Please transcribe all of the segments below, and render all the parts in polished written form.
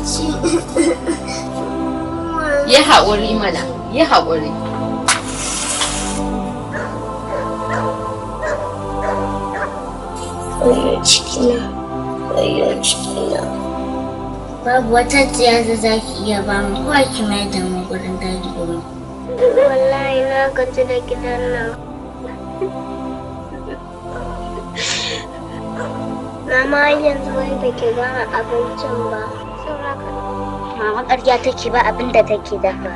Abinci. Yi haƙuri mana, yi haƙuri. Wayyo cikina, wayyo cikina. Babu wata tsiya da za ki iya ba mu ko ki mai da mu gurin daji mu. Wallahi na gaji da gidan nan. Mama har yanzu wai ba ki gama abincin ba. Mama ƙarya take ba abin da take dafa.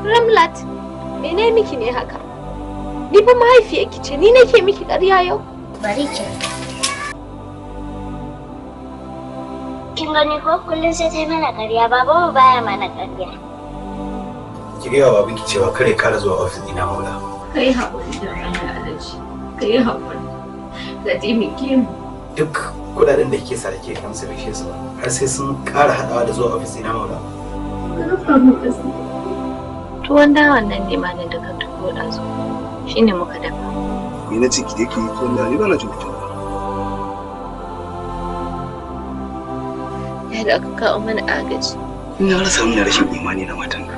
Ramlat, mene miki ne haka? Ni fa mahaifiyarki ce, ni nake miki ƙarya yau. Bari ki. Kin gani ko kullum sai ta yi mana ƙarya, babanmu baya mana ƙarya. Ki gaya wa babanki cewa kare kara zuwa ofis ina Maula. Ka yi haƙuri da ranar Alhaji, ka yi haƙuri. Ka taimake mu. Duk kudaden da kike sa da ke gamsa bai su ba har sai sun kara hadawa da zuwa ofis ina Maula. Ka rufa min asiri. Tuwon dawan nan ne ma da ka tuko ɗazu. Shi ne muka dafa. Ni na ce ki je ki yi tuwon dawa, ni ba na cin tuwon dawa. Ya da aka kawo mana agaji. Ina rasa mana rashin imani na matanka.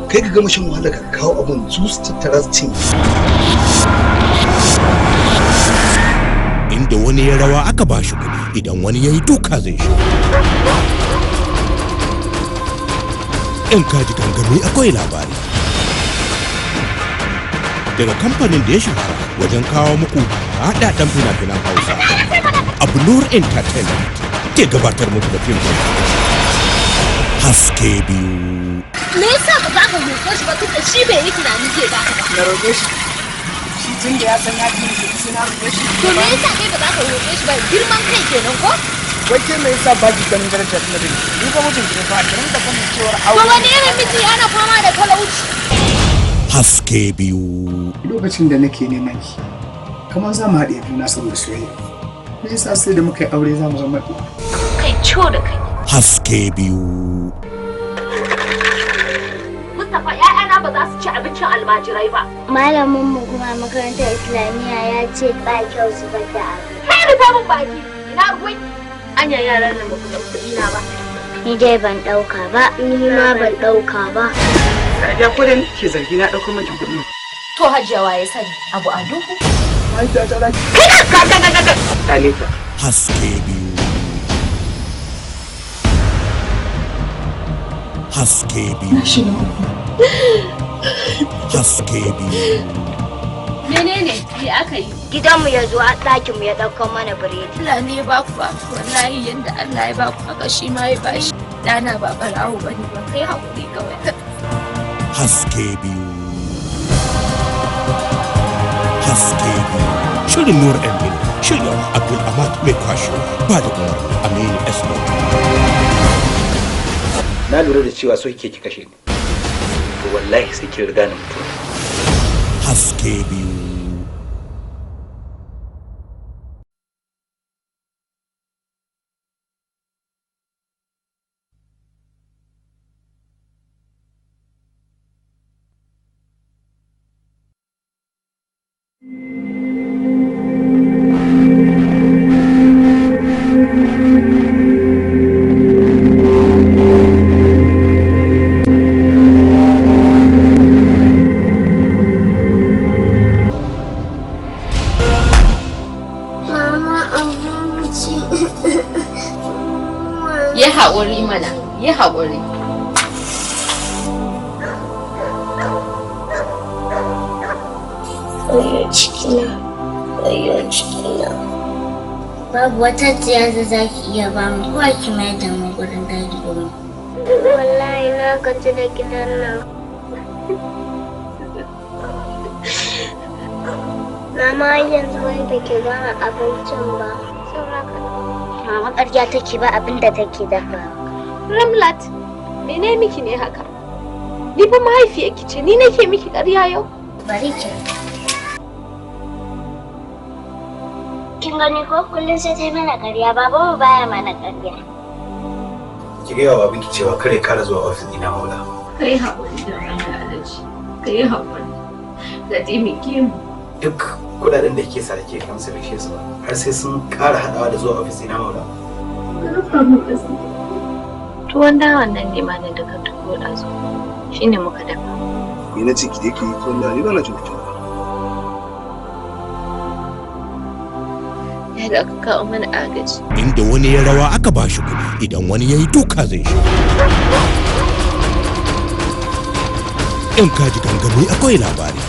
Kai ka gama shan wahala ka kawo abun su su tattara su cinye. Inda wani ya rawa aka ba shi kuɗi, idan wani ya yi duka zai shi. In ka ji gangami akwai labari. Daga kamfanin da ya shahara wajen kawo muku haɗaɗɗen fina-finan Hausa. Abnur Entertainment ke gabatar muku da fim ɗin Haske Biyu. Me yasa ba za ka roƙe shi ba tunda shi bai yi tunani zai baka ba? Na roƙe shi. Shi tun da ya san ya fi ni sai na roƙe shi. To me yasa kai ba za ka roƙe shi ba? Girman kai kenan ko? Wai ke me yasa ba ki ganin darajar na miji? Ni fa mijin ki ne fa, ki rinka sanin cewar To aure. wani irin miji ana fama da talauci? Haske Biyu. Lokacin da nake neman ki, kamar za mu haɗe juna saboda soyayya. Me yasa sai da muka yi aure za mu zama ɗaya? Kai ciwo da kai. Haske Biyu. Mustapha, ‘ya'yana ba za su ci abincin almajirai ba. Malamin mu kuma makarantar Islamiyya ya ce ba kyau zubar da abu. Kai rufe min baki, ina ruwan anya yaran nan ba ku ɗau kuɗi na ba. Ni dai ban ɗauka ba, ni ma ban ɗauka ba. Sadiya ko da nake zargi na ɗauko miki kuɗi. To Hajiya wa ya sani abu a duhu. Mahaifiyata za ki. Kai ka. Haske Biyu. Haske Biyu. Haske Biyu. Menene me aka yi? Gidanmu ya zo a ɗakinmu ya ɗauko mana biredi. Allah ne ya baku ba, wallahi yanda Allah ya baku haka shi ma ya bashi. Ɗana ba ɓarawo ba ne ba, kai haƙuri kawai. Haske Biyu. Haske Biyu. Shirin Nur M. Bello, shirya Abdul Ahmad Mai Kwasho, ba da umarni Aminu S. Boto. Na lura da cewa so kike ki kashe ni. To wallahi sai kin riga ni mutuwa. Haske Biyu. Mama abinci. Yi haƙuri mana, yi haƙuri. Wayyo cikina, wayyo cikina. Babu wata tsiya da za ki iya ba mu ko ki mai da mu gurin daji mu. Wallahi na gaji da gidan nan. Mama har yanzu wai ba ki gama abincin ba. Mama ƙarya take ba abin da take dafa. Ramlat, mene miki ne haka? Ni fa mahaifiyarki ce, ni nake miki ƙarya yau. Bari ki. Kin gani ko kullum sai ta yi mana ƙarya, babanmu baya mana ƙarya. Ki gaya wa babanki cewa kare kara zuwa ofis ina Maula. Ka yi haƙuri da ranar Alhaji, ka yi haƙuri. Ka taimake mu. Duk kudaden da kike sa da ke gamsa bai su ba har sai sun kara hadawa da zuwa ofis ina Maula. Ka rufa min asiri. Tuwon dawan nan ne ma da ka tuwo ɗazu. Shi ne muka dafa. Ni na ce ki je ki yi tuwon dawa, ni ba na cin tuwon dawa. Ya da aka kawo mana agaji. Inda wani ya rawa aka ba shi kuɗi, idan wani ya yi duka zai shi. In ka ji gangami akwai labari.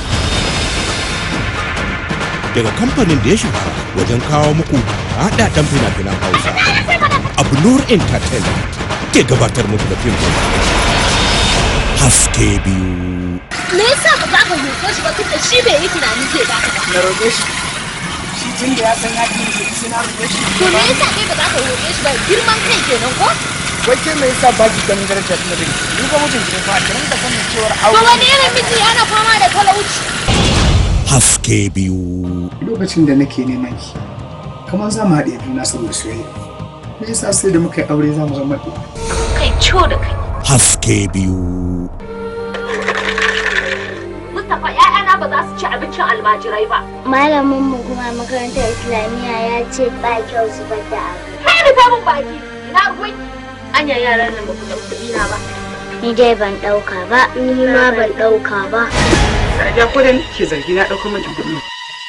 Daga kamfanin da ya shahara wajen kawo muku haɗaɗɗen fina-finan Hausa. Abnur Entertainment ke gabatar muku da fim ɗin Haske Biyu. Me yasa ba za ka roƙe shi ba tunda shi bai yi tunanin zai baka ba? Na roƙe shi. Shi tun da ya san ya fi ni sai na roƙe shi. To me yasa kai ba za ka roƙe shi ba? Girman kai kenan ko? Wai ke me yasa ba ki ganin darajar tun da ki? Ni ba mijin ki ne fa, ki rinka sanin cewar To aure. wani irin miji ana fama da talauci? Haske Biyu. Lokacin da nake neman ki, kamar za mu haɗe juna saboda soyayya. Me yasa sai da muka yi aure za mu zama ɗaya? Kai ciwo da kai. Haske Biyu. Mustapha ƴaƴana ba za su ci abincin almajirai ba. Malamin mu kuma makarantar Islamiyya ya ce ba kyau zubar da abu. Kai rufe min baki. Ina ruwanki. Anya yaran nan ba ku ɗau kuɗi na ba. Ni dai ban ɗauka ba, ni ma ban ɗauka ba. Sadiya ko da nake zargi na ɗaukar miki kuɗi.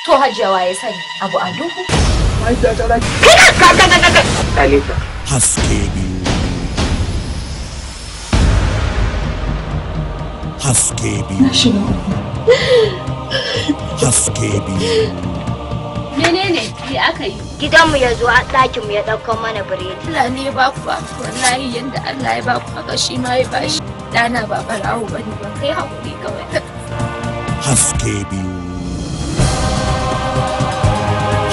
To Hajiya waye sani abu a duhu. Mahaifiyata za ki. Kai ka. Haske Biyu. Haske Biyu. Haske Biyu. Menene me aka yi? Gidanmu ya zo a ɗakinmu ya ɗauko mana biredi. Allah ne ya baku ba wallahi yanda Allah ya baku haka shi ma ya bashi. Ɗana ba ɓarawo bane ba kai haƙuri kawai. Haske Biyu.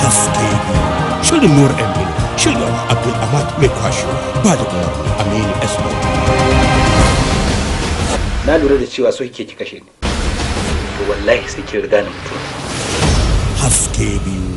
Haske Biyu. Shirin Nur M. Bello, shiryawa Abdul Ahmad Mai Kwashewa, ba da umarni Aminu S. Bauchi. Na lura da cewa so kike ki kashe ni. To wallahi sai kin riga ni mutuwa. Haske Biyu.